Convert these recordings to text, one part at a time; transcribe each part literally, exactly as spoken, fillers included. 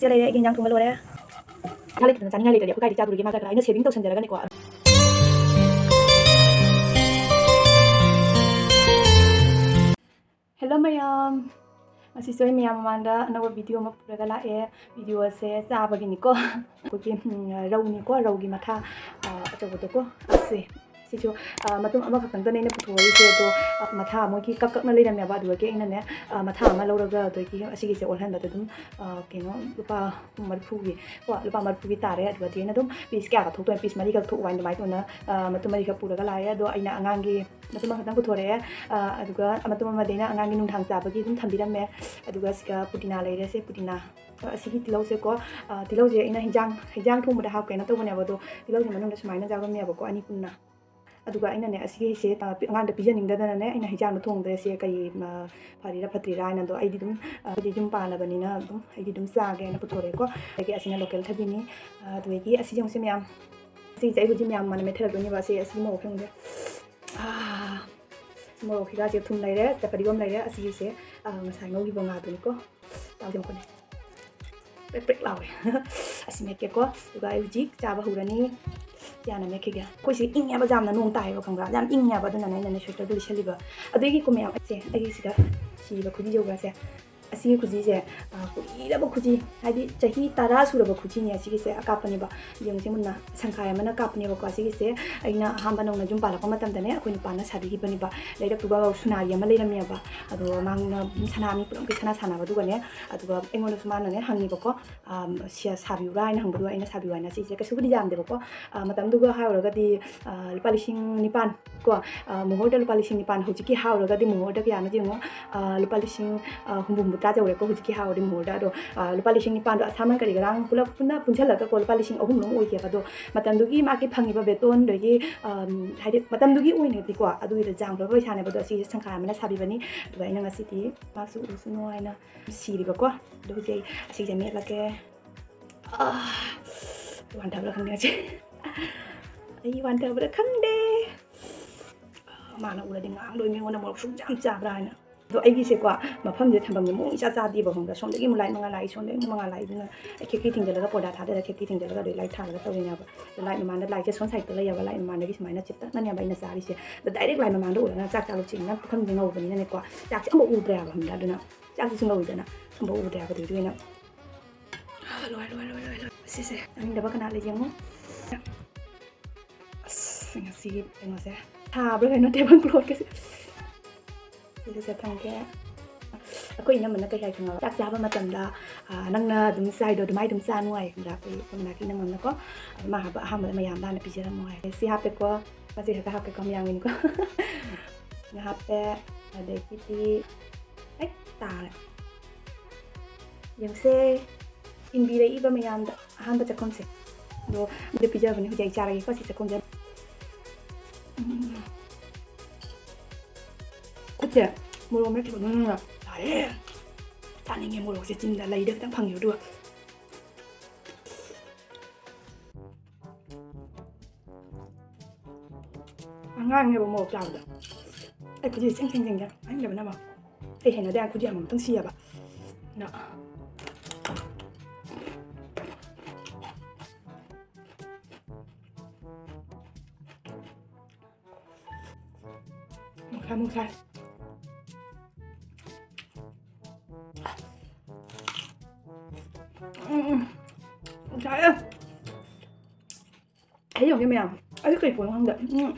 ꯁꯦ ꯂꯩꯔꯦ, ꯑꯩꯒꯤ ꯏꯟꯖꯥꯡ ꯊꯣꯡꯕ ꯂꯣꯏꯔꯦ꯫ ꯄꯩꯁꯥ ꯂꯩꯇꯗꯅ ꯆꯥꯅꯤꯡꯉꯥꯏ ꯂꯩꯇ꯭ꯔꯗꯤ ꯑꯩꯈꯣꯏ ꯀꯥꯏꯗꯩ ꯆꯥꯗꯣꯔꯤꯒꯦ? ꯃꯥ ꯈꯔ ꯈꯔ ꯑꯩꯅ saving ꯇꯧꯁꯟꯖꯔꯒꯅꯤꯀꯣ꯫ Hello ꯃꯌꯥꯝ, ꯉꯁꯤꯁꯨ ꯑꯩ ꯃꯌꯥꯝ ꯃꯃꯥꯡꯗ ꯑꯅꯧꯕ video ꯑꯃ ꯄꯨꯔꯒ ꯂꯥꯛꯑꯦ꯫ Video ꯑꯁꯦ ꯆꯥꯕꯒꯤꯅꯤꯀꯣ꯫ ꯑꯩꯈꯣꯏꯒꯤ, ꯎꯝ, ꯔꯧꯅꯤꯀꯣ, ꯔꯧꯒꯤ ꯃꯊꯥ, ꯑ, ꯑꯆꯧꯕꯗꯣꯀꯣ꯫ ꯑꯁꯦ, ꯁꯤꯁꯨ, ꯑ, ꯃꯇꯨꯝ ꯑꯃꯈꯛꯇꯪꯗꯅꯦ ꯑꯩꯅ ꯄꯨꯊꯣꯛꯏꯁꯦ꯫ ꯑꯗꯣ, ꯑ, ꯃꯊꯥ ꯃꯣꯏꯒꯤ ꯀꯛ ꯀꯛꯅ ꯂꯩꯔꯝꯃꯦꯕ꯫ ꯑꯗꯨꯗꯒꯤ ꯑꯩꯅꯅꯦ, ꯑ, ꯃꯊꯥ ꯑꯃ ꯂꯧꯔꯒ ꯑꯗꯒꯤ ꯑꯁꯤꯒꯤꯁꯦ ꯑꯣꯜꯍꯟꯕꯗ ꯑꯗꯨꯝ, ꯑ, ꯀꯩꯅꯣ, ꯂꯨꯄꯥ ꯃꯔꯤꯐꯨꯒꯤ, ꯀꯣ, ꯂꯨꯄꯥ ꯃꯔꯤꯐꯨꯒꯤ ꯇꯥꯔꯦ꯫ ꯑꯗꯨꯗꯒꯤ ꯑꯩꯅ ꯑꯗꯨꯝ piece ꯀꯌꯥꯒ ꯊꯣꯛꯇꯣꯏꯅꯣ, piece ꯃꯔꯤꯈꯛ ꯊꯣꯛꯎ ꯍꯥꯏꯅ ꯑꯗꯨꯃꯥꯏꯅ ꯇꯧꯅ, ꯑ, ꯃꯇꯨꯝ ꯃꯔꯤꯈꯛ ꯄꯨꯔꯒ ꯂꯥꯛꯑꯦ꯫ ꯑꯗꯣ ꯑꯩꯅ ꯑꯉꯥꯡꯒꯤ ꯃꯇꯨꯝ ꯑꯃꯈꯛꯇꯪ ꯄꯨꯊꯣꯔꯛꯑꯦ꯫ ꯑ, ꯑꯗꯨꯒ ꯃꯇꯨꯝ ꯑꯃꯗꯤ ꯑꯩꯅ ꯑꯉꯥꯡꯒꯤ ꯅꯨꯡꯗꯥꯡ ꯆꯥꯕꯒꯤ ꯑꯗꯨꯝ ꯊꯝꯕꯤꯔꯝꯃꯦ꯫ ꯑꯗꯨꯒ ꯁꯤꯒ ꯄꯨꯗꯤꯅꯥ ꯂꯩꯔꯦ, ꯁꯦ ꯄꯨꯗꯤꯅꯥ꯫ ꯑ, ꯑꯁꯤꯒꯤ ꯇꯤꯜꯍꯧꯁꯦꯀꯣ, ꯑ, ꯇꯤꯜꯍꯧꯁꯦ ꯑꯩꯅ ꯍꯤꯟꯖꯥꯡ, ꯍꯤꯟꯖꯥꯡ ꯊꯣꯡꯕꯗ ꯍꯥꯞꯀꯦꯅ ꯇꯧꯕꯅꯦꯕ, ꯑꯗꯣ ꯇꯤꯜꯍꯧꯁꯦ ꯃꯅꯨꯡꯗ ꯁꯨꯃꯥꯏꯅ ꯌꯥꯎꯔꯝꯃꯦꯕꯀꯣ, ꯑꯅꯤ ꯄꯨꯟꯅ꯫ ꯑꯗꯨꯒ ꯑꯩꯅꯅꯦ ꯑꯁꯤꯒꯤꯁꯦ, ꯑ, ꯄꯤ-, ꯑꯉꯥꯡꯗ ꯄꯤꯖꯅꯤꯡꯗꯗꯅꯅꯦ ꯑꯩꯅ ꯍꯤꯟꯖꯥꯡꯗꯣ ꯊꯣꯡꯗ꯭ꯔꯦ꯫ ꯁꯦ ꯀꯔꯤ, ꯑ, ꯐꯔꯤꯔꯥ ꯐꯠꯇ꯭ꯔꯤꯔꯥ ꯍꯥꯏꯅ꯫ ꯑꯗꯣ ꯑꯩꯗꯤ ꯑꯗꯨꯝ, ꯑ, ꯑꯩꯗꯤ ꯌꯨꯝ ꯄꯥꯜꯂꯕꯅꯤꯅ ꯑꯗꯨꯝ ꯑꯩꯗꯤ ꯑꯗꯨꯝ ꯆꯥꯒꯦꯅ ꯄꯨꯊꯣꯔꯛꯑꯦꯀꯣ꯫ ꯑꯗꯒꯤ ꯑꯁꯤꯅ local ꯊꯕꯤꯅꯤ꯫ ꯑ, ꯑꯗꯨꯗꯒꯤ ꯑꯁꯤ ꯌꯦꯡꯉꯨꯁꯦ ꯃꯌꯥꯝ, ꯁꯤꯁꯦ ꯑꯩ ꯍꯧꯖꯤꯛ ꯃꯌꯥꯝ ꯃꯥꯅ ꯃꯦꯠꯊꯔꯛꯇꯣꯏꯅꯦꯕ꯫ ꯑꯁꯤ, ꯑꯁꯤ ꯃꯣꯔꯣꯛ ꯈꯪꯗꯦ꯫ ꯑꯥ, ꯃꯣꯔꯣꯛ ꯍꯤꯒꯥꯁꯦ ꯊꯨꯝ ꯂꯩꯔꯦ, ꯐꯗꯤꯒꯣꯝ ꯂꯩꯔꯦ, ꯑꯁꯤꯒꯤꯁꯦ, ꯑꯥ, ꯉꯁꯥꯏ ꯉꯧꯈꯤꯕ ꯉꯥꯗꯨꯅꯤꯀꯣ꯫ ꯇꯥꯎꯁꯦ ꯃꯈꯣꯟꯅꯦ꯫ ꯄ꯭ꯔꯦꯛ ꯄ꯭ꯔꯦꯛ ꯂꯥꯎꯋꯦ꯫ ꯑꯁꯤ ꯃꯦꯠꯀꯦꯀꯣ꯫ ꯑꯗꯨꯒ ꯑꯩ ꯍꯧꯖꯤꯛ ꯆꯥꯕ ꯍꯧꯔꯅꯤ꯫ ꯌꯥꯅ ꯃꯦꯠꯈꯤꯒꯦ꯫ ꯑꯩꯈꯣꯏ ꯁꯤ ꯏꯪꯉꯦꯕ ꯌꯥꯝꯅ, ꯅꯣꯡ ꯇꯥꯏꯌꯦꯕ, ꯈꯪꯕ꯭ꯔꯥ? ꯌꯥꯝ ꯏꯪꯉꯦꯕ, ꯑꯗꯨꯅꯅꯦ ꯑꯩꯅꯅꯦ sweaterꯗꯨ ꯂꯤꯠꯁꯜꯂꯤꯕ꯫ ꯑꯗꯨꯒꯤ ꯀꯣ ꯃꯌꯥꯝ, ꯑꯩꯁꯦ, ꯑꯩꯒꯤ ꯁꯤꯗ ꯁꯤꯕ ꯈꯨꯖꯤ ꯌꯧꯕ꯭ꯔꯥꯁꯦ? ꯑꯁꯤꯒꯤ ꯈꯨꯖꯤꯁꯦ, ꯑ, ꯀꯨꯏꯔꯕ ꯈꯨꯖꯤ, ꯍꯥꯏꯗꯤ ꯆꯍꯤ ꯇꯔꯥ ꯁꯨꯔꯕ ꯈꯨꯖꯤꯅꯦ ꯑꯁꯤꯒꯤꯁꯦ, ꯑꯀꯥꯞꯄꯅꯦꯕ꯫ ꯌꯦꯡꯉꯨꯁꯦ ꯃꯨꯟꯅ, ꯁꯪꯈꯥꯏ ꯑꯃꯅ ꯀꯥꯞꯄꯅꯦꯕꯀꯣ꯫ ꯑꯁꯤꯒꯤꯁꯦ ꯑꯩꯅ ꯑꯍꯥꯟꯕ ꯅꯧꯅ ꯌꯨꯝ ꯄꯥꯜꯂꯛꯄ ꯃꯇꯝꯗꯅꯦ, ꯑꯩꯈꯣꯏ ꯅꯨꯄꯥꯅ ꯁꯥꯕꯤꯈꯤꯕꯅꯦꯕ꯫ ꯂꯩꯔꯛꯇꯨꯒ ꯁꯨꯅꯥꯔꯤ ꯑꯃ ꯂꯩꯔꯝꯃꯦꯕ꯫ ꯑꯗꯣ ꯃꯥꯅ ꯑꯗꯨꯝ ꯁꯅꯥ, ꯃꯤ ꯄꯨꯂꯞꯀꯤ ꯁꯅꯥ ꯁꯥꯟꯅꯕꯗꯨꯒꯅꯦ, ꯑꯗꯨꯒ ꯑꯩꯉꯣꯟꯗꯁꯨ ꯃꯥꯅꯅꯦ ꯍꯪꯉꯤꯕꯀꯣ, ꯑꯝ, ꯁꯤ ꯁꯥꯕꯤꯌꯨꯔꯥ ꯍꯥꯏꯅ ꯍꯪꯕꯗꯨꯒ ꯑꯩꯅ ꯁꯥꯕꯤꯌꯨ ꯍꯥꯏꯅ꯫ ꯁꯤꯁꯦ ꯀꯩꯁꯨꯕꯨꯗꯤ ꯌꯥꯝꯗꯦꯕꯀꯣ꯫ ꯑ, ꯃꯇꯝꯗꯨꯒ ꯍꯥꯏꯔꯨꯔꯒꯗꯤ, ꯑ, ꯂꯨꯄꯥ ꯂꯤꯁꯤꯡ ꯅꯤꯄꯥꯟ ꯀꯣ, ꯑ, ꯃꯣꯍꯣꯔꯗ ꯂꯨꯄꯥ ꯂꯤꯁꯤꯡ ꯅꯤꯄꯥꯟ꯫ ꯍꯧꯖꯤꯛꯀꯤ ꯍꯥꯎꯔꯒꯗꯤ ꯃꯣꯍꯣꯔꯗ ꯀꯌꯥꯅꯣ ꯌꯦꯡꯉꯣ, ꯑ, ꯂꯨꯄꯥ ꯂꯤꯁꯤꯡ, ꯑ, ꯍꯨꯝꯐꯨ ꯍꯨꯝꯐꯨꯇꯔꯥ ꯌꯧꯔꯦꯀꯣ ꯍꯧꯖꯤꯛꯀꯤ ꯍꯥꯎꯔꯗꯤ ꯃꯣꯍꯣꯔꯗ꯫ ꯑꯗꯣ, ꯑ, ꯂꯨꯄꯥ ꯂꯤꯁꯤꯡ ꯅꯤꯄꯥꯟꯗꯣ ꯑꯁꯥꯃꯟ ꯀꯔꯤ ꯀꯔꯥꯡ ꯄꯨꯂꯞ ꯄꯨꯟꯅ ꯄꯨꯟꯁꯤꯜꯂꯒꯀꯣ ꯂꯨꯄꯥ ꯂꯤꯁꯤꯡ ꯑꯍꯨꯝ ꯂꯣꯝ ꯑꯣꯏꯈꯤꯕ꯫ ꯑꯗꯣ ꯃꯇꯝꯗꯨꯒꯤ ꯃꯥꯒꯤ ꯐꯪꯉꯤꯕ ꯕꯦꯇꯣꯟꯗꯒꯤ, ꯑꯝ, ꯍꯥꯏꯗꯤ ꯃꯇꯝꯗꯨꯒꯤ ꯑꯣꯏꯅꯗꯤꯀꯣ ꯑꯗꯨꯒꯤꯗ ꯌꯥꯝꯈ꯭ꯔꯕ ꯄꯩꯁꯥꯅꯦꯕ꯫ ꯑꯗꯣ ꯑꯁꯤꯁꯦ ꯁꯪꯈꯥꯏ ꯑꯃꯅ ꯁꯥꯕꯤꯕꯅꯤ꯫ ꯑꯗꯨꯒ ꯑꯩꯅ ꯉꯁꯤꯗꯤ ꯃꯥꯁꯨ ꯎꯁꯅꯨ ꯍꯥꯏꯅ ꯁꯤꯔꯤꯕꯀꯣ꯫ ꯑꯗꯣ ꯍꯧꯖꯤꯛ ꯑꯩ ꯑꯁꯤꯁꯦ ꯃꯦꯠꯂꯒꯦ꯫ ꯑꯥ, ꯋꯥꯟꯊꯕ꯭ꯔꯥ ꯈꯪꯗꯦ ꯉꯁꯤ꯫ ꯑꯩ ꯋꯥꯟꯊꯕ꯭ꯔꯥ ꯈꯪꯗꯦ꯫ ꯃꯥꯅ ꯎꯔꯗꯤ ꯉꯥꯡꯗꯣꯏꯅꯤ ꯑꯩꯉꯣꯟꯗ ꯃꯣꯔꯣꯛ ꯁꯨꯛ ꯌꯥꯝ ꯆꯥꯕ꯭ꯔꯥ ꯍꯥꯏꯅ꯫ ꯑꯗꯣ ꯑꯩꯒꯤꯁꯦꯀꯣ, ꯃꯐꯝꯁꯦ ꯊꯝꯐꯝꯁꯦ ꯃꯑꯣꯡ ꯏꯆꯥ ꯆꯥꯗꯦꯕ, ꯈꯪꯕ꯭ꯔꯥ? ꯁꯣꯝꯗꯒꯤ ꯑꯃꯨꯛ ꯂꯥꯏꯠ ꯃꯉꯥꯜ ꯂꯥꯛꯏ, ꯁꯣꯝꯗꯒꯤ ꯑꯃꯨꯛ ꯃꯉꯥꯜ ꯂꯥꯛꯏ, ꯑꯗꯨꯅ ꯑꯩ ꯈꯦꯀꯤ ꯊꯤꯡꯖꯤꯜꯂꯒ, ꯄꯣꯔꯗꯥ ꯊꯥꯗꯔꯒ ꯈꯦꯀꯤ ꯊꯤꯡꯖꯤꯜꯂꯒ ꯑꯗꯨ ꯂꯥꯏꯠ ꯊꯥꯜꯂꯒ ꯇꯧꯔꯤꯅꯦꯕ꯫ ꯑꯗꯣ ꯂꯥꯏꯠ ꯃꯃꯥꯡꯗ, ꯂꯥꯏꯠꯁꯦ ꯁꯣꯝ ꯁꯥꯏꯠꯇ ꯂꯩꯌꯦꯕ, ꯂꯥꯏꯠ ꯃꯃꯥꯡꯗꯒꯤ ꯁꯨꯃꯥꯏꯅ ꯆꯤꯞꯇꯛꯅꯅꯦꯕ ꯑꯩꯅ ꯆꯥꯔꯤꯁꯦ꯫ ꯑꯗꯣ ꯗꯥꯏꯔꯦꯛ ꯂꯥꯏꯠ ꯃꯃꯥꯡꯗ ꯎꯔꯒꯅ ꯆꯥꯛ ꯆꯥꯕ ꯆꯤꯡꯅ ꯄꯨꯈꯝꯁꯦ ꯉꯧꯕꯅꯤꯅꯅꯦꯀꯣ, ꯆꯥꯛꯁꯦ ꯑꯃꯐꯥꯎ ꯎꯗ꯭ꯔꯦꯕ, ꯈꯪꯕ꯭ꯔꯥ? ꯑꯗꯨꯅ ꯆꯥꯛꯁꯤꯁꯨ ꯉꯧꯋꯤꯗꯅ, ꯑꯃꯐꯥꯎ ꯎꯗ꯭ꯔꯦꯕ꯫ ꯑꯗꯨꯏꯗꯨꯒꯤ ꯑꯩꯅ ꯂꯣꯏꯔꯦ, ꯂꯣꯏꯔꯦ, ꯂꯣꯏꯔꯦ, ꯂꯣꯏꯔꯦ꯫ ꯁꯤꯁꯦ ꯆꯥꯅꯤꯡꯗꯕ ꯀꯅꯥ ꯂꯩ ꯌꯦꯡꯉꯣ꯫ ꯑꯁ, ꯉꯁꯤꯒꯤ ꯀꯩꯅꯣꯁꯦ ꯁꯥꯕ꯭ꯔꯥ ꯀꯩꯅꯣ, ꯇꯦꯕꯜ ꯀ꯭ꯂꯣꯠꯀꯁꯦ꯫ ꯁꯤꯗ ꯊꯝꯒꯦ꯫ ꯑꯩꯈꯣꯏ ꯏꯅꯝꯃꯅ ꯀꯩ ꯍꯥꯏ ꯈꯪꯉꯕ? ꯆꯥꯛ ꯆꯥꯕ ꯃꯇꯝꯗ, ꯑ, ꯅꯪꯅ ꯑꯗꯨꯝ ꯆꯥꯏꯗꯣ ꯑꯗꯨꯃꯥꯏ ꯑꯗꯨꯝ ꯆꯥ ꯅꯨꯡꯉꯥꯏ ꯈꯪꯕ꯭ꯔꯥ? ꯑꯩꯈꯣꯏ, ꯑꯩꯈꯣꯏ ꯃꯅꯥꯛꯀꯤ ꯏꯅꯝꯃꯅꯀꯣ꯫ ꯑꯗꯨ ꯃꯥ ꯍꯥꯏꯕ ꯑꯍꯥꯟꯕꯗ ꯃꯌꯥꯝꯗ ꯍꯥꯟꯅ ꯄꯤꯖꯔꯝꯃꯣ ꯍꯥꯏ꯫ ꯁꯤ ꯍꯥꯞꯄꯦꯀꯣ꯫ ꯃꯆꯦ ꯈꯛꯇ ꯍꯥꯞꯀꯦꯀꯣ, ꯃꯌꯥꯝꯒꯤꯅꯤꯀꯣ꯫ ꯉꯥ ꯍꯥꯞꯄꯦ꯫ ꯑꯗꯒꯤꯗꯤ ꯍꯦꯛ ꯇꯥꯔꯦ꯫ ꯌꯦꯡꯁꯦ꯫ ꯏꯟꯕꯤꯔꯛꯏꯕ ꯃꯌꯥꯝꯗ ꯑꯍꯥꯟꯕ ꯆꯥꯛꯈꯨꯝꯁꯦ꯫ ꯑꯗꯣ ꯑꯝꯇ ꯄꯤꯖꯕꯅꯦ ꯍꯧꯖꯤꯛ ꯑꯩ ꯆꯥꯔꯒꯦꯀꯣ ꯁꯤ ꯆꯥꯛꯈꯨꯝꯁꯦ꯫ ꯎꯝ꯫ ꯈꯨꯠꯁꯦ ꯃꯣꯔꯣꯛ ꯃꯦꯠꯈꯤꯕꯗꯨꯅ ꯌꯥꯔꯦ꯫ ꯆꯥꯅꯤꯡꯉꯦ ꯃꯣꯔꯣꯛꯁꯦ ꯆꯤꯟꯗ ꯂꯩꯗ ꯈꯤꯇꯪ ꯐꯪꯉꯦ ꯑꯗꯨꯒ꯫ ꯑꯉꯥꯡꯅꯦꯕ ꯃꯣꯔꯣꯛ ꯆꯥꯕꯗ꯫ ꯑꯩ ꯈꯨꯖꯤꯁꯦ ꯆꯤꯡ ꯆꯤꯡ ꯆꯤꯡꯒꯦ꯫ ꯍꯥꯏꯅꯤꯡꯗꯕꯅ ꯑꯃ꯫ ꯑꯩ ꯍꯩꯅꯗꯦ ꯍꯥꯏ ꯈꯨꯖꯤ ꯑꯃꯃꯝꯇꯪ ꯁꯤꯌꯦꯕ꯫ ꯑꯗ ꯃꯨꯛꯁꯥ ꯃꯨꯛꯁꯥ꯫ ꯎꯝ, ꯎꯝ꯫ ꯌꯥꯔꯦ꯫ ꯑꯩ ꯌꯦꯡꯒꯦ ꯃꯌꯥꯝ꯫ ꯑꯩ ꯀꯩ ꯄꯣꯠꯅꯣ ꯈꯪꯗꯦ꯫ ꯎꯝ꯫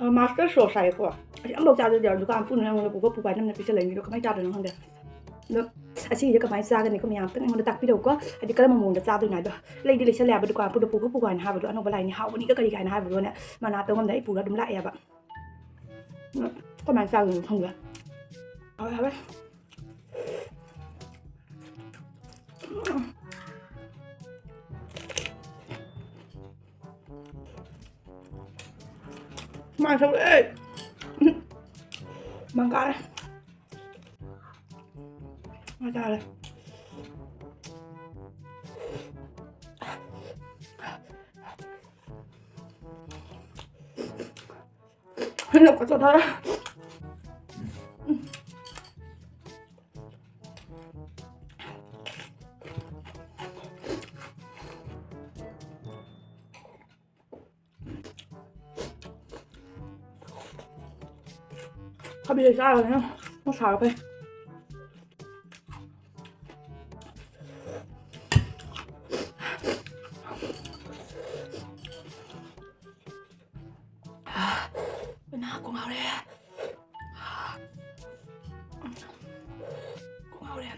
ꯑ, master sauce ꯍꯥꯏꯌꯦꯀꯣ꯫ ꯑꯩ ꯑꯝꯐꯥꯎ ꯆꯥꯗ꯭ꯔꯗꯤ ꯗꯨꯀꯥꯟ ꯄꯨꯅ ꯑꯩꯉꯣꯟꯗ ꯄꯨꯒ ꯄꯨꯒꯥꯏ ꯅꯝꯅ ꯄꯤꯁꯜꯂꯛꯏꯅꯤꯗꯣ ꯀꯃꯥꯏꯅ ꯆꯥꯗꯣꯏꯅꯣ ꯈꯪꯗꯦ꯫ ꯑꯗꯣ ꯑꯁꯤꯒꯤꯁꯦ ꯀꯃꯥꯏꯅ ꯆꯥꯒꯅꯤ? ꯑꯩꯈꯣꯏ ꯃꯌꯥꯝ ꯑꯝꯇꯪ ꯑꯩꯉꯣꯟꯗ ꯇꯥꯛꯄꯤꯔꯛꯎꯀꯣ꯫ ꯍꯥꯏꯗꯤ ꯀꯔꯝꯕ ꯃꯑꯣꯡꯗ ꯆꯥꯗꯣꯏꯅꯣ ꯍꯥꯏꯗꯣ꯫ ꯂꯩꯗꯤ ꯂꯩꯁꯜꯂꯦ ꯍꯥꯏꯕ ꯗꯨꯀꯥꯟ ꯄꯨꯗ ꯄꯨꯒ ꯄꯨꯒꯥꯏꯅ ꯍꯥꯏꯕꯗꯣ ꯑꯅꯧꯕ ꯂꯥꯛꯏꯅꯤ ꯍꯥꯎꯕꯅꯤꯒ ꯀꯔꯤ ꯀꯥꯏꯅ ꯍꯥꯏꯕꯗꯣꯅꯦ ꯃꯅꯥ ꯇꯧꯉꯝꯗ ꯑꯩ ꯄꯨꯔ ꯑꯗꯨꯝ ꯂꯥꯛꯑꯦꯕ꯫ ꯎꯝ, ꯀꯃꯥꯏꯅ ꯆꯥꯗꯣꯏꯅꯣ ꯈꯪꯗꯦ꯫ ꯍꯥꯎꯋꯦ, ꯍꯥꯎꯋꯦ꯫ ꯃꯥ ꯁꯧꯔꯛꯑꯦ꯫ ꯃꯪꯒꯥꯔꯦ꯫ ꯃꯥ ꯆꯥꯔꯦ꯫ ꯍꯟꯗꯛ ꯆꯠꯊꯔꯦ꯫ ꯊꯕꯤꯁꯦ ꯆꯥꯔꯒꯅ ꯃꯁꯥꯒ ꯐꯩ꯫ ꯅꯥ ꯀꯣꯡ ꯉꯥꯎꯔꯦ꯫ ꯀꯣꯡ ꯉꯥꯎꯔꯦ꯫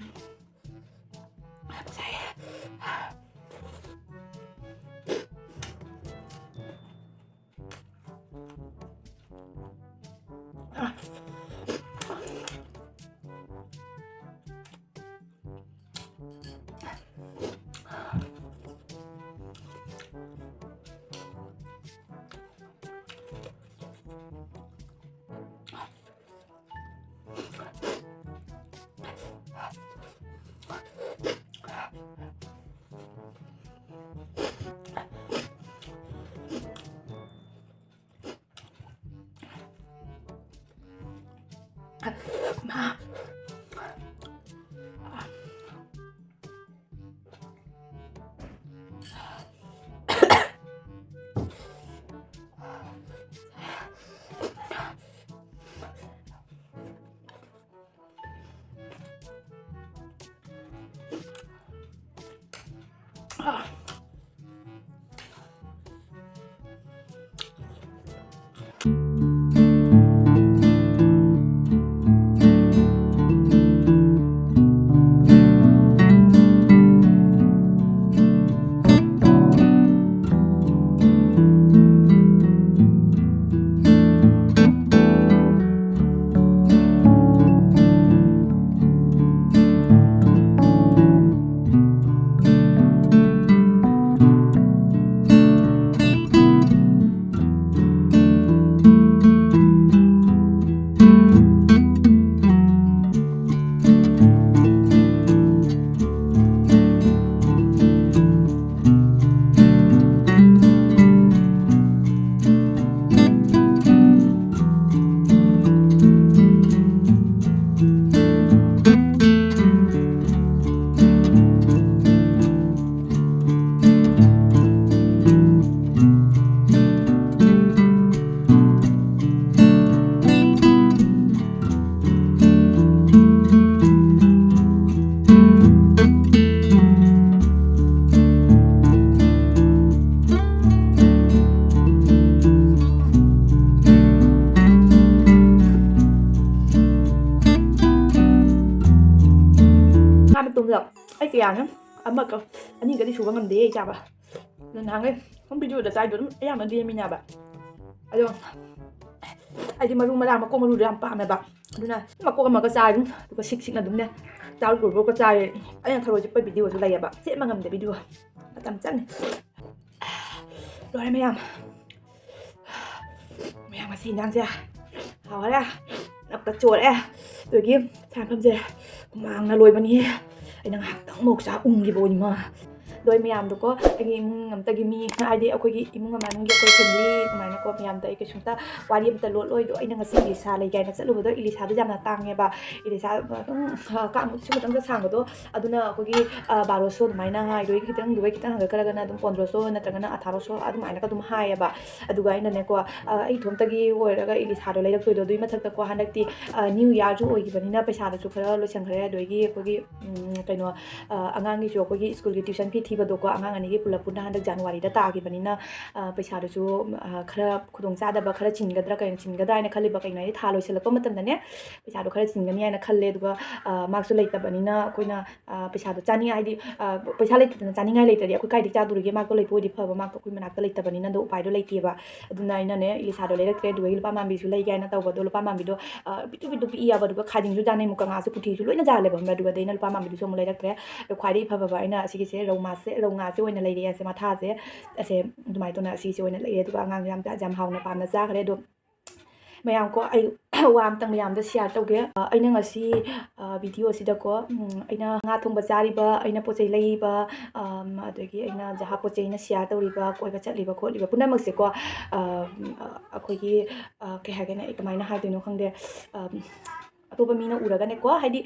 ꯁꯥꯏꯌꯦ꯫ ꯆꯥꯕ ꯃꯇꯨꯡꯗ ꯑꯩ ꯀꯌꯥꯅꯣ ꯑꯃꯒ ꯑꯅꯤꯒꯗꯤ ꯁꯨꯕ ꯉꯝꯗꯦ ꯑꯩ ꯆꯥꯕ꯫ ꯑꯗꯨ ꯅꯍꯥꯟꯈꯩ ꯁꯨꯝ ꯚꯤꯗꯤꯑꯣꯗ ꯆꯥꯏꯗꯣ ꯑꯗꯨꯝ ꯑꯌꯥꯝꯕ ꯂꯦꯝꯃꯤꯅꯦꯕ꯫ ꯑꯗꯣ ꯑꯩꯗꯤ ꯃꯔꯨ ꯃꯔꯥꯡ ꯃꯀꯣꯛ ꯃꯔꯨꯗꯣ ꯌꯥꯝ ꯄꯥꯝꯃꯦꯕ꯫ ꯑꯗꯨꯅ ꯃꯀꯣꯛ ꯑꯃꯒ ꯆꯥꯔꯦ ꯑꯗꯨꯝ, ꯑꯗꯨꯒ ꯁꯤꯛ ꯁꯤꯛꯅ ꯑꯗꯨꯝꯅꯦ ꯆꯥꯔꯨ ꯂꯣꯏꯕꯒ ꯆꯥꯔꯦ꯫ ꯑꯩꯅ ꯊꯔꯣꯏ ꯆꯤꯛꯄ ꯚꯤꯗꯤꯑꯣꯁꯨ ꯂꯩꯌꯦꯕ, ꯁꯦꯝꯕ ꯉꯝꯗꯦ ꯚꯤꯗꯤꯑꯣ, ꯃꯇꯝ ꯆꯪꯉꯦ꯫ ꯂꯣꯏꯔꯦ ꯃꯌꯥꯝ, ꯃꯌꯥꯝ ꯉꯁꯤ ꯏꯟꯖꯥꯡꯁꯦ ꯍꯥꯎꯔꯦ, ꯅꯞꯀ ꯆꯣꯔꯦ꯫ ꯑꯗꯨꯒꯤ ꯁꯥꯟꯐꯝꯁꯦ ꯍꯨꯃꯥꯡꯅ ꯂꯣꯏꯕꯅꯤ꯫ ꯑꯩꯅ ꯉꯥꯏꯍꯥꯛꯇꯪ ꯃꯣꯛ ꯆꯥ ꯎꯪꯈꯤꯕ ꯑꯣꯏꯅꯤꯃ꯫ ꯑꯗꯣ ꯑꯩ ꯃꯌꯥꯝꯗꯣꯀꯣ, ꯑꯩꯒꯤ ꯏꯃꯨꯡ ꯑꯃꯇꯒꯤ ꯃꯤ, ꯍꯥꯏꯗꯤ ꯑꯩꯈꯣꯏꯒꯤ ꯏꯃꯨꯡ ꯃꯅꯨꯡꯒꯤ ꯑꯩꯈꯣꯏ ꯐꯦꯃꯤꯂꯤ ꯑꯗꯨꯃꯥꯏꯅꯀꯣ, ꯃꯌꯥꯝꯗ ꯑꯩ ꯀꯩꯁꯨꯝꯇ ꯋꯥꯔꯤ ꯑꯃꯇ ꯂꯣꯠꯂꯣꯏꯗꯣ꯫ ꯑꯩꯅ ꯉꯁꯤ ꯏꯂꯤꯁꯥ ꯂꯩ ꯀꯥꯏꯅ ꯆꯠꯂꯨꯕꯗꯣ, ꯏꯂꯤꯁꯥꯗꯣ ꯌꯥꯝꯅ ꯇꯥꯡꯉꯦꯕ꯫ ꯏꯂꯤꯁꯥ ꯑꯗꯨꯝ ꯀꯥꯡ ꯁꯤ ꯈꯤꯇꯪꯒ ꯁꯥꯡꯕꯗꯣ, ꯑꯗꯨꯅ ꯑꯩꯈꯣꯏꯒꯤ ꯕꯥꯔꯣꯁꯣ ꯑꯗꯨꯃꯥꯏꯅ ꯍꯥꯏꯗꯣꯏꯒꯤ ꯈꯤꯇꯪ, ꯑꯗꯨꯒ ꯈꯤꯇꯪ ꯍꯟꯒꯠꯈ꯭ꯔꯒꯅ ꯑꯗꯨꯝ ꯄꯣꯟꯗ꯭ꯔꯣꯁꯣ ꯅꯠꯇ꯭ꯔꯒꯅ ꯑꯊꯥꯔꯣꯁꯣ ꯑꯗꯨꯃꯥꯏꯅꯒ ꯑꯗꯨꯝ ꯍꯥꯏꯌꯦꯕ꯫ ꯑꯗꯨꯒ ꯑꯩꯅꯅꯦꯀꯣ, ꯑꯩ ꯏꯊꯣꯝꯇꯒꯤ ꯑꯣꯏꯔꯒ ꯏꯂꯤꯁꯥꯗꯣ ꯂꯩꯔꯛꯇꯣꯏꯗꯣ꯫ ꯑꯗꯨꯒꯤ ꯃꯊꯛꯇꯀꯣ, ꯍꯟꯗꯛꯇꯤ ꯅ꯭ꯌꯨ ꯌꯥꯔꯁꯨ ꯑꯣꯏꯈꯤꯕꯅꯤꯅ ꯄꯩꯁꯥꯗꯨꯁꯨ ꯈꯔ ꯂꯣꯏꯁꯟꯈ꯭ꯔꯦ꯫ ꯑꯗꯨꯗꯒꯤ ꯑꯩꯈꯣꯏꯒꯤ ꯎꯝ, ꯀꯩꯅꯣ, ꯑꯉꯥꯡꯒꯤꯁꯨ ꯑꯩꯈꯣꯏꯒꯤ ꯁ꯭ꯀꯨꯜꯒꯤ ꯇ꯭ꯌꯨꯁꯟ ꯐꯤ ꯊꯤꯕꯗꯣꯀꯣ, ꯑꯉꯥꯡ ꯑꯅꯤꯒꯤ ꯄꯨꯂꯞ ꯄꯨꯟꯅ ꯍꯟꯗꯛ ꯖꯅꯋꯥꯔꯤꯗ ꯇꯥꯈꯤꯕꯅꯤꯅ, ꯄꯩꯁꯥꯗꯨꯁꯨ ꯈꯔ ꯈꯨꯗꯣꯡꯆꯥꯗꯕ ꯈꯔ ꯆꯤꯟꯒꯗ꯭ꯔꯥ, ꯀꯩꯅꯣ ꯆꯤꯟꯒꯗ꯭ꯔꯥ ꯍꯥꯏꯅ ꯈꯜꯂꯤꯕ꯫ ꯀꯩꯅꯣ ꯍꯥꯏꯗꯤ ꯊꯥ ꯂꯣꯏꯁꯤꯜꯂꯛꯄ ꯃꯇꯝꯗꯅꯦ ꯄꯩꯁꯥꯗꯣ ꯈꯔ ꯆꯤꯟꯒꯅꯤ ꯍꯥꯏꯅ ꯈꯜꯂꯦ꯫ ꯑꯗꯨꯒ ꯃꯥꯛꯁꯨ ꯂꯩꯇꯕꯅꯤꯅ ꯑꯩꯈꯣꯏꯅ ꯄꯩꯁꯥꯗꯣ ꯆꯥꯅꯤꯡꯉꯥꯏ, ꯍꯥꯏꯗꯤ ꯄꯩꯁꯥ ꯂꯩꯇꯗꯅ ꯆꯥꯅꯤꯡꯉꯥꯏ ꯂꯩꯇ꯭ꯔꯗꯤ ꯑꯩꯈꯣꯏ ꯀꯥꯏꯗꯒꯤ ꯆꯥꯗꯣꯔꯤꯒꯦ? ꯃꯥꯛꯇꯣ ꯂꯩꯕ ꯑꯣꯏꯗꯤ ꯐꯕ, ꯃꯥꯛꯇꯣ ꯑꯩꯈꯣꯏ ꯃꯅꯥꯛꯇ ꯂꯩꯇꯕꯅꯤꯅ꯫ ꯑꯗꯣ ꯎꯄꯥꯏꯗꯣ ꯂꯩꯇꯦꯕ꯫ ꯑꯗꯨꯅ ꯑꯩꯅꯅꯦ ꯏꯂꯤꯁꯥꯗꯣ ꯂꯩꯔꯛꯇ꯭ꯔꯦ꯫ ꯑꯗꯨꯒ ꯂꯨꯄꯥ ꯃꯥꯟꯕꯤꯁꯨ ꯂꯩꯒꯦ ꯍꯥꯏꯅ ꯇꯧꯕ, ꯑꯗꯣ ꯂꯨꯄꯥ ꯃꯥꯟꯕꯤꯗꯣ ꯄꯤꯛꯇꯨ ꯄꯤꯛꯇꯨ ꯄꯤꯛꯏ ꯍꯥꯏꯕ꯫ ꯑꯗꯨꯒ ꯈꯥꯗꯤꯡꯁꯨ ꯆꯥꯅꯩ, ꯃꯨꯀꯥ ꯉꯥꯁꯨ ꯄꯨꯊꯤꯁꯨ ꯂꯣꯏꯅ ꯖꯥꯜꯂꯦꯕ, ꯈꯪꯕ꯭ꯔꯥ? ꯑꯗꯨꯒꯗꯤ ꯑꯩꯅ ꯂꯨꯄꯥ ꯃꯥꯟꯕꯤꯗꯨꯁꯨ ꯑꯃꯨꯛ ꯂꯩꯔꯛꯇ꯭ꯔꯦ꯫ ꯑꯗꯣ ꯈ꯭ꯋꯥꯏꯗꯒꯤ ꯐꯕ ꯑꯩꯅ ꯑꯁꯤꯒꯤꯁꯦ ꯔꯧ ꯃꯥꯁꯦ, ꯔꯧ ꯉꯥꯁꯦ ꯑꯣꯏꯅ ꯂꯩꯔꯛꯑꯦ꯫ ꯑꯁꯦ ꯃꯊꯥꯁꯦ, ꯑꯁꯦ ꯑꯗꯨꯃꯥꯏꯅ ꯇꯧꯅ ꯑꯁꯤꯁꯦ ꯑꯣꯏꯅ ꯂꯩꯔꯦ꯫ ꯑꯗꯨꯒ ꯑꯉꯥꯡꯁꯨ ꯌꯥꯝ, ꯌꯥꯝ ꯍꯥꯎꯅ ꯄꯥꯝꯅ ꯆꯥꯈ꯭ꯔꯦ꯫ ꯑꯗꯣ ꯃꯌꯥꯝ ꯀꯣ, ꯑꯩ ꯋꯥ ꯑꯝꯇꯪ ꯃꯌꯥꯝꯗ ꯁꯤꯌꯥꯔ ꯇꯧꯒꯦ꯫ ꯑ, ꯑꯩꯅ ꯉꯁꯤ, ꯑ, ꯚꯤꯗꯤꯑꯣꯁꯤꯗꯀꯣ, ꯎꯝ, ꯑꯩꯅ ꯉꯥ ꯊꯣꯡꯕ ꯆꯥꯔꯤꯕ, ꯑꯩꯅ ꯄꯣꯠ ꯆꯩ ꯂꯩꯔꯤꯕ, ꯑꯝ, ꯑꯗꯒꯤ ꯑꯩꯅ ꯖꯍꯥ ꯄꯣꯠ ꯆꯩ ꯑꯩꯅ ꯁꯤꯌꯥꯔ ꯇꯧꯔꯤꯕ, ꯀꯣꯏꯕ ꯆꯠꯂꯤꯕ ꯈꯣꯠꯂꯤꯕ ꯄꯨꯝꯅꯃꯛꯁꯦꯀꯣ, ꯑꯝ, ꯑ, ꯑꯩꯈꯣꯏꯒꯤ, ꯑ, ꯀꯩ ꯍꯥꯏꯒꯅꯤ, ꯑꯩ ꯀꯃꯥꯏꯅ ꯍꯥꯏꯗꯣꯏꯅꯣ ꯈꯪꯗꯦ꯫ ꯑꯝ, ꯑꯇꯣꯞꯄ ꯃꯤꯅ ꯎꯔꯒꯅꯦꯀꯣ, ꯍꯥꯏꯗꯤ,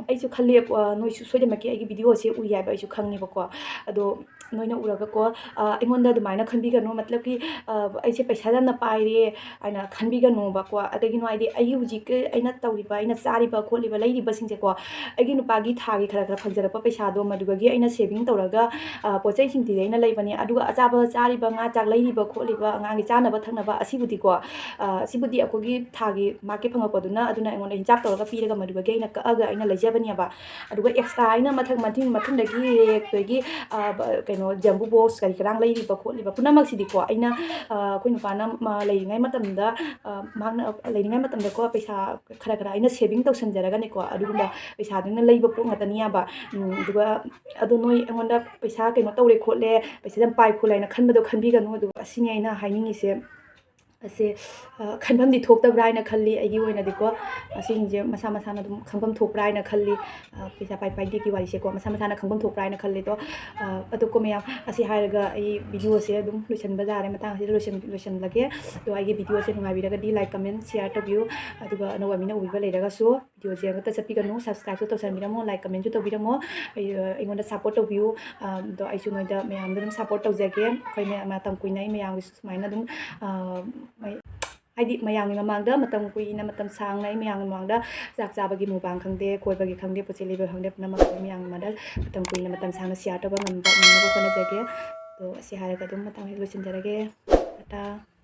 ꯑꯩꯁꯨ ꯈꯜꯂꯦ, ꯑ, ꯅꯣꯏꯁꯨ ꯁꯣꯏꯗꯅꯃꯛꯀꯤ ꯑꯩꯒꯤ ꯚꯤꯗꯤꯑꯣꯁꯦ ꯎꯏ ꯍꯥꯏꯕ ꯑꯩꯁꯨ ꯈꯪꯉꯦꯕꯀꯣ꯫ ꯑꯗꯣ ꯅꯣꯏꯅ ꯎꯔꯒꯀꯣ, ꯑ, ꯑꯩꯉꯣꯟꯗ ꯑꯗꯨꯃꯥꯏꯅ ꯈꯟꯕꯤꯒꯅꯨ, ꯃꯇꯂꯕꯀꯤ, ꯑ, ꯑꯩꯁꯦ ꯄꯩꯁꯥ ꯌꯥꯝꯅ ꯄꯥꯏꯔꯦ ꯍꯥꯏꯅ ꯈꯟꯕꯤꯒꯅꯣꯕꯀꯣ꯫ ꯀꯩꯒꯤꯅꯣ ꯍꯥꯏꯗꯤ ꯑꯩꯒꯤ ꯍꯧꯖꯤꯛꯀꯤ ꯑꯩꯅ ꯇꯧꯔꯤꯕ, ꯑꯩꯅ ꯆꯥꯔꯤꯕ ꯈꯣꯠꯂꯤꯕ ꯂꯩꯔꯤꯕꯁꯤꯡꯁꯦꯀꯣ, ꯑꯩꯒꯤ ꯅꯨꯄꯥꯒꯤ ꯊꯥꯒꯤ ꯈꯔ ꯈꯔ ꯐꯪꯖꯔꯛꯄ ꯄꯩꯁꯥꯗꯣ, ꯃꯗꯨꯗꯒꯤ ꯑꯩꯅ ꯁꯦꯚꯤꯡ ꯇꯧꯔꯒ, ꯑ, ꯄꯣꯠ ꯆꯩꯁꯤꯡꯗꯤ ꯑꯩꯅ ꯂꯩꯕꯅꯦ꯫ ꯑꯗꯨꯒ ꯑꯆꯥꯕ ꯆꯥꯔꯤꯕ, ꯉꯥ ꯆꯥꯛ ꯂꯩꯔꯤꯕ ꯈꯣꯠꯂꯤꯕ, ꯑꯉꯥꯡꯒꯤ ꯆꯥꯅꯕ ꯊꯛꯅꯕ ꯑꯁꯤꯕꯨꯗꯤꯀꯣ, ꯑ, ꯑꯁꯤꯕꯨꯗꯤ ꯑꯩꯈꯣꯏꯒꯤ ꯊꯥꯒꯤ ꯃꯥꯛꯀꯤ ꯐꯪꯉꯛꯄꯗꯨꯅ, ꯑꯗꯨꯅ ꯑꯩꯉꯣꯟꯗ ꯍꯤꯟꯖꯥꯞ ꯇꯧꯔꯒ ꯄꯤꯔꯒ ꯃꯗꯨꯗꯒꯤ ꯑꯩꯅ ꯀꯛꯑꯒ ꯑꯩꯅ ꯂꯩꯖꯕꯅꯦꯕ꯫ ꯑꯗꯨꯒ extra ꯑꯩꯅ ꯃꯊꯪ, ꯃꯊꯪ, ꯃꯊꯪꯗꯒꯤ ꯔꯦꯛꯇꯒꯤ, ꯑ, ꯕ-, ꯀꯩꯅꯣ, ꯖꯝꯕꯨ ꯕꯣꯛꯁ ꯀꯔꯤ ꯀꯔꯥꯡ ꯂꯩꯔꯤꯕ ꯈꯣꯠꯂꯤꯕ ꯄꯨꯝꯅꯃꯛꯁꯤꯗꯤꯀꯣ, ꯑꯩꯅ, ꯑ, ꯑꯩꯈꯣꯏ ꯅꯨꯄꯥꯅ ꯃꯥ ꯂꯩꯔꯤꯉꯩ ꯃꯇꯝꯗ, ꯑ, ꯃꯍꯥꯛꯅ ꯂꯩꯔꯤꯉꯩ ꯃꯇꯝꯗꯀꯣ, ꯄꯩꯁꯥ ꯈꯔ ꯈꯔ ꯑꯩꯅ saving ꯇꯧꯁꯟꯖꯔꯒꯅꯦꯀꯣ, ꯑꯗꯨꯒꯨꯝꯕ ꯄꯩꯁꯥꯗꯨꯅ ꯂꯩꯕ ꯄꯣꯠ ꯉꯥꯛꯇꯅꯤ ꯌꯥꯕ꯫ ꯎꯝ, ꯑꯗꯨꯒ ꯑꯗꯣ ꯅꯣꯏ ꯑꯩꯉꯣꯟꯗ ꯄꯩꯁꯥ ꯀꯩꯅꯣ ꯇꯧꯔꯦ ꯈꯣꯠꯂꯦ, ꯄꯩꯁꯥ ꯌꯥꯝ ꯄꯥꯏ ꯈꯣꯠꯂꯦ ꯍꯥꯏꯅ ꯈꯟꯕꯗꯣ ꯈꯟꯕꯤꯒꯅꯨ꯫ ꯑꯗꯨꯒ ꯑꯁꯤꯅꯤ ꯑꯩꯅ ꯍꯥꯏꯅꯤꯡꯉꯤꯁꯦ꯫ ꯑꯁꯦ, ꯑ, ꯈꯟꯐꯝꯗꯤ ꯊꯣꯛꯇꯕ꯭ꯔꯥ ꯍꯥꯏꯅ ꯈꯜꯂꯤ ꯑꯩꯒꯤ ꯑꯣꯏꯅꯗꯤꯀꯣ꯫ ꯑꯁꯤꯁꯤꯡꯁꯦ ꯃꯁꯥ ꯃꯁꯥꯅ ꯑꯗꯨꯝ ꯈꯪꯐꯝ ꯊꯣꯛꯄ꯭ꯔꯥ ꯍꯥꯏꯅ ꯈꯜꯂꯤ꯫ ꯑ, ꯄꯩꯁꯥ ꯄꯥꯏ ꯄꯥꯏꯗꯦꯒꯤ ꯋꯥꯔꯤꯁꯦꯀꯣ, ꯃꯁꯥ ꯃꯁꯥꯅ ꯈꯪꯐꯝ ꯊꯣꯛꯄ꯭ꯔꯥ ꯍꯥꯏꯅ ꯈꯜꯂꯤ꯫ ꯑꯗꯣ, ꯑ, ꯑꯇꯣꯞꯄ ꯃꯌꯥꯝ, ꯑꯁꯤ ꯍꯥꯏꯔꯒ ꯑꯩ videoꯁꯦ ꯑꯗꯨꯝ ꯂꯣꯏꯁꯤꯟꯕ ꯌꯥꯔꯦ, ꯃꯇꯥꯡ ꯑꯁꯤꯗ ꯂꯣꯏꯁꯤꯟ-, ꯂꯣꯏꯁꯤꯜꯂꯒꯦ꯫ ꯑꯗꯣ ꯑꯩꯒꯤ videoꯁꯦ ꯅꯨꯡꯉꯥꯏꯕꯤꯔꯒꯗꯤ like, comment, share ꯇꯧꯕꯤꯌꯨ꯫ ꯑꯗꯨꯒ ꯑꯅꯧꯕ ꯃꯤꯅ ꯎꯕꯤꯕ ꯂꯩꯔꯒꯁꯨ videoꯁꯦ ꯑꯃꯠꯇ ꯆꯠꯄꯤꯒꯅꯨ, subscribeꯁꯨ ꯇꯧꯁꯟꯕꯤꯔꯝꯃꯣ, like, commentꯁꯨ ꯇꯧꯕꯤꯔꯝꯃꯣ꯫ ꯑꯩ, ꯑ, ꯑꯩꯉꯣꯟꯗ support ꯇꯧꯕꯤꯌꯨ꯫ ꯑ, ꯑꯗꯣ ꯑꯩꯁꯨ ꯅꯣꯏꯗ, ꯃꯌꯥꯝꯗ ꯑꯗꯨꯝ support ꯇꯧꯖꯒꯦ꯫ ꯑꯩꯈꯣꯏ ꯃꯌꯥꯝ ꯃꯇꯝ ꯀꯨꯏꯅ ꯑꯩ ꯃꯌꯥꯝꯒꯤꯁꯨ ꯁꯨꯃꯥꯏꯅ ꯑꯗꯨꯝ, ꯑ, ꯃꯩ-, ꯍꯥꯏꯗꯤ ꯃꯌꯥꯝꯒꯤ ꯃꯃꯥꯡꯗ ꯃꯇꯝ ꯀꯨꯏꯅ, ꯃꯇꯝ ꯁꯥꯡꯅ ꯑꯩ ꯃꯌꯥꯝꯒꯤ ꯃꯃꯥꯡꯗ ꯆꯥꯛ ꯆꯥꯕꯒꯤ mukbang ꯈꯪꯗꯦ, ꯀꯣꯏꯕꯒꯤ ꯈꯪꯗꯦ, ꯄꯣꯠ ꯆꯩ ꯂꯩꯕ ꯈꯪꯗꯦ, ꯄꯨꯝꯅꯃꯛ ꯑꯩ ꯃꯌꯥꯝꯒꯤ ꯃꯃꯥꯡꯗ ꯃꯇꯝ ꯀꯨꯏꯅ, ꯃꯇꯝ ꯁꯥꯡꯅ share ꯇꯧꯕ ꯉꯝꯕ, ꯉꯝꯅꯕ ꯍꯣꯠꯅꯖꯒꯦ꯫ ꯑꯗꯣ ꯑꯁꯤ ꯍꯥꯏꯔꯒ ꯑꯗꯨꯝ ꯃꯇꯥꯡꯁꯤꯗ ꯂꯣꯏꯁꯤꯟꯖꯔꯒꯦ꯫ ꯇꯥꯇꯥ꯫